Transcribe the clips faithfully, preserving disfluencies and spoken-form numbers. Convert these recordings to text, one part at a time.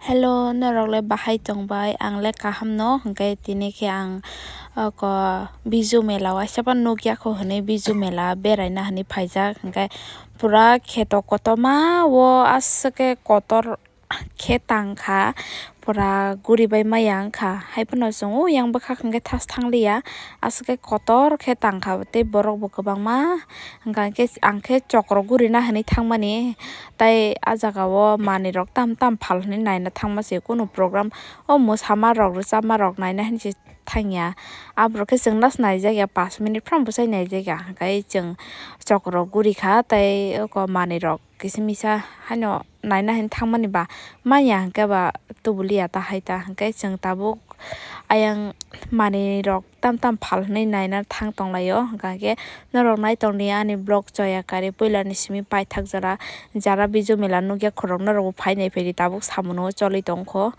Hello, norok le bahai tongbai? Ang le kaham no, hwnkhe tini khe ang, o, ko, Biju mela waisa phano nukya kho hwnwi Biju mela beraina hwnwi phaijak, hwnkhe pura kheto kotorma o aswk khe kotor khe tang kha, pura guri bai maya wng kha, hai phano chwng o yang bwkhak hwnkhe thas thang liya, aswk khe kotor khe tang kha tei borok bo kwbangma, hwnkha khe ang khe chokro gurina hwnwi thangmani. Tai ah jaga o manwi rok tam tam phal hwnwi naina thangma se, kunu program o mwsama rok rwchapma rok naina hwnwi se thangya. Aborok khe chwng nas naijak ya, pash minute phano bwsai naijak ya, hwnkhe chwng chokro guri kha tei oko manwi rok kisa misa haino naina hwnwi thangmani ba manya hwnkhe ba tubuliya ta hai ta, hwnkhe chwng tabuk ayang manwi rok tam tam phal hwnwi naina thang tonglaio. Hwnkha khe norok nai tongdi ani vlog choya kari puilani simi paithak jora, jara Biju mela nukya khorok norokbo phai nai phaidi tabuk samungo choli tongkho.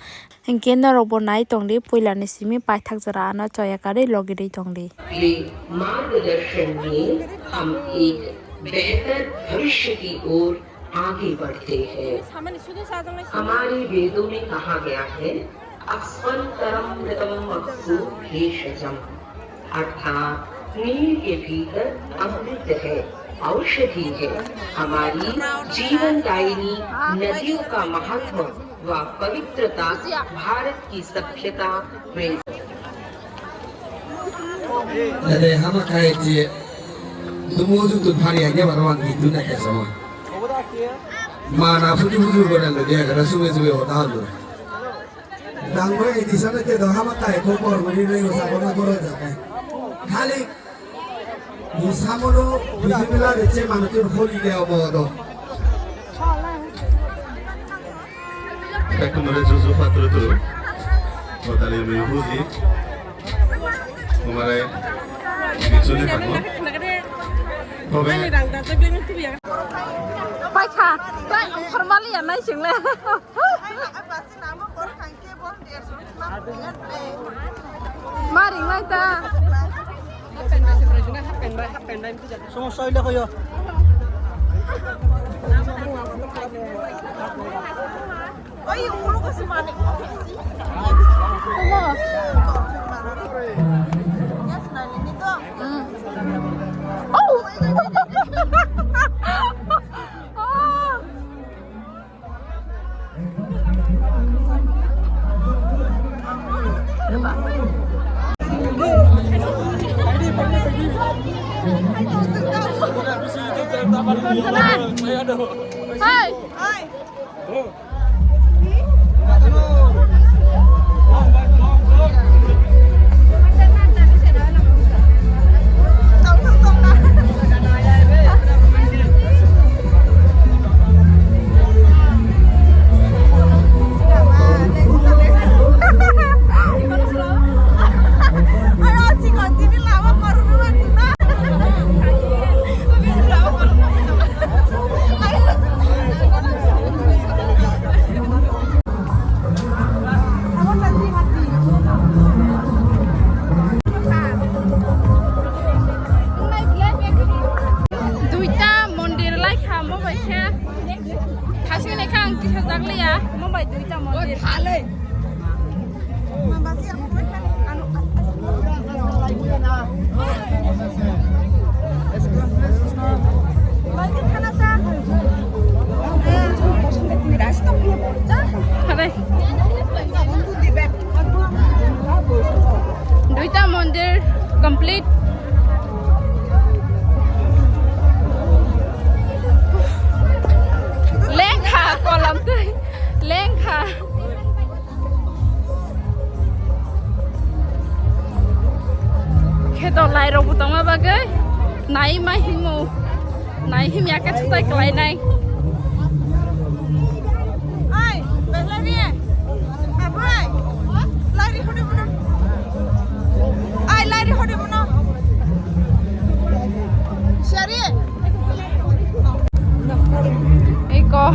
Hinkhe norokbo nai tongdi puilani simi paithak jora ano choya kari logi rwi tongdi. ये मार्गदर्शन में हम एक बेहतर भविष्य की ओर आगे बढ़ते हैं। Hamaani sudu sajak nai simi. हमारे वेदों में कहा गया है, "अस्वंतरमृतम मत्सु भेषजम", अर्थात नील के भीतर अमृत है, औषधि है। हमारी जीवनदायिनी नदियों का महत्व व पवित्रता भारत की सभ्यता में Ede hama khai je dumu ju tu phari age baro ang gitu na kesa ma. Mana futu futu bora lo dia gara sube sube hota lo. Dang bora edi sana te do hama khai ko bor bori re usa bona bora jate. Khali Ni samono bijimila de che manu tun holi de obo do. Ekdom re juju patru tru. Kotali mi huji. Umare bichuni hango. Tobe. Paikha, bai, formal ya nai single. Maring lai ta. Somossa hoile hoyo. Hey! Duita mondir lai kha, mo bai khe thasini kha ang kisa jak liya, mo bai duita mondir. Duita mondir complete. Lengkha kolam twi, lengkha. Kheto lai rok bo tongma bagwi nai ma himo, nai himya khe swtai kwlai nai. Ai, belai ri. Abai, lai ri hodi bono. Ai, lai ri hodi bono. Sari. Eko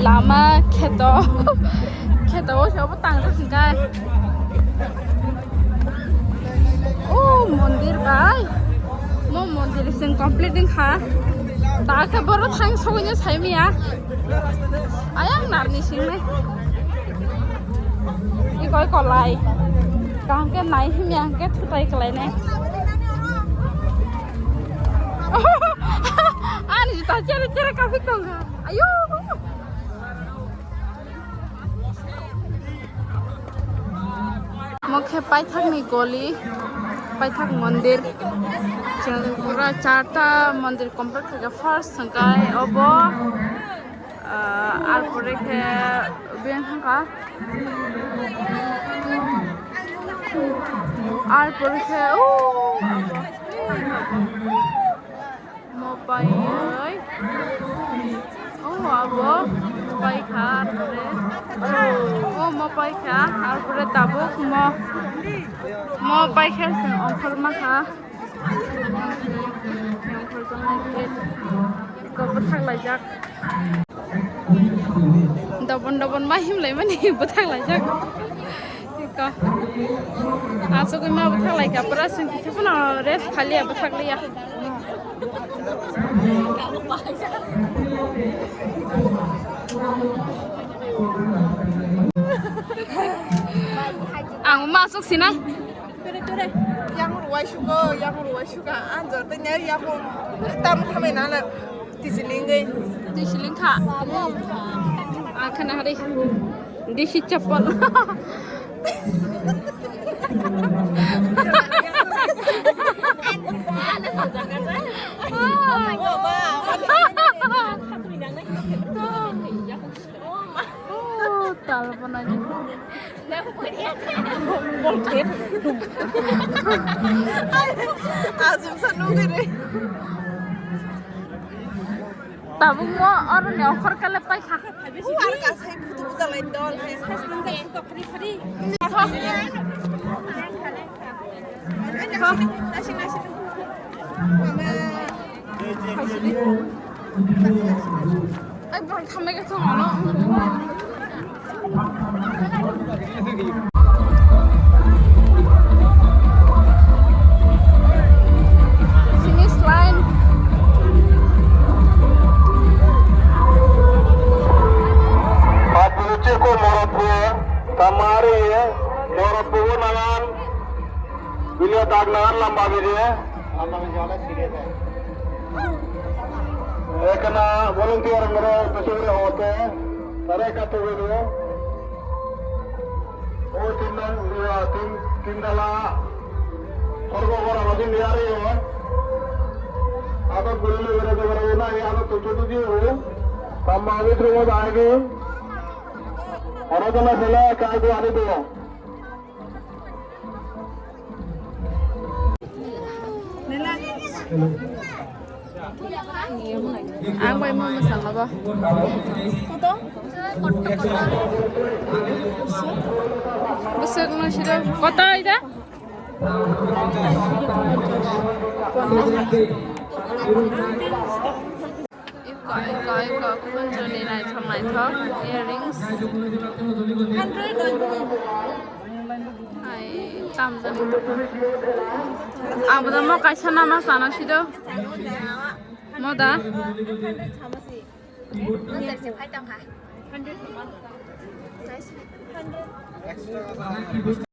lama kheto, kheto o se obo tang jak hwnkhe. O mondir bai, mo mondir sing complete wngkha. Ta khe boro thang sogwino saimaya. Ayang narni singnai. Ikoi kolai. Kaham khe nai himya hwnkhe thutai kalainai. Ani juta chere chere kaphi tongkha. Ayo. Omo khe paithakni goli, paithak mondir. Chwng pura charta mondir complete khaikha, first hwnkhe obo, ah, arpore khe beng hwnkha. Arpore khe, o, abo. Mo paiwi. O abo paikha, arpore. O mo paikha, arpore tabuk mo. Mo paikha se ongkhorma kha. Ongkhorjaknai gate. Eko bwthak laijak. Dobon dobon ma himlaimani bwthak laijak. Eko. Asugwi ma bwthak laikha, pura sing kisa phano rest khaliya, bwthak liya. Ang ma asuk sinai. Ture, ture. Yang ruwai sugo, yang ruwai suga. Anjor te nyari yang tam thame nana. Tisiling gai. Tisiling kha. Akhana hari. Disi chapal. Oh, tal panani. Asum sa nugwi re. Tabuk mo oroni okhor kale paikha. Uar kasai phutu bujalai dol hai. Nasing, nasing. Mama. Ai, bro, thamai ka thong ano. Finish line. Patburuche ko morotbo, tamari ye, morotbo nanan. Bini tak nangan lamba bini. Lamba bini wala sini deh. Ekana volunteer ngoro pesore hote. Tare katu bini. O tindan dua tin tindala. Sorgo gora bini liare yo. Ado gulu gora gora na ya ado tutu tutu. Tamba abis rumo dagi. Oro jana sele kaidu ani do. Ang bai mo masang aba. Koto? Busuk no siro. Koto ida? Iko, iko, iko, khunjuni naithok, naithok, earrings. Hai, tam jani. Ang bo mo kaisa nama sana sido. Mo da?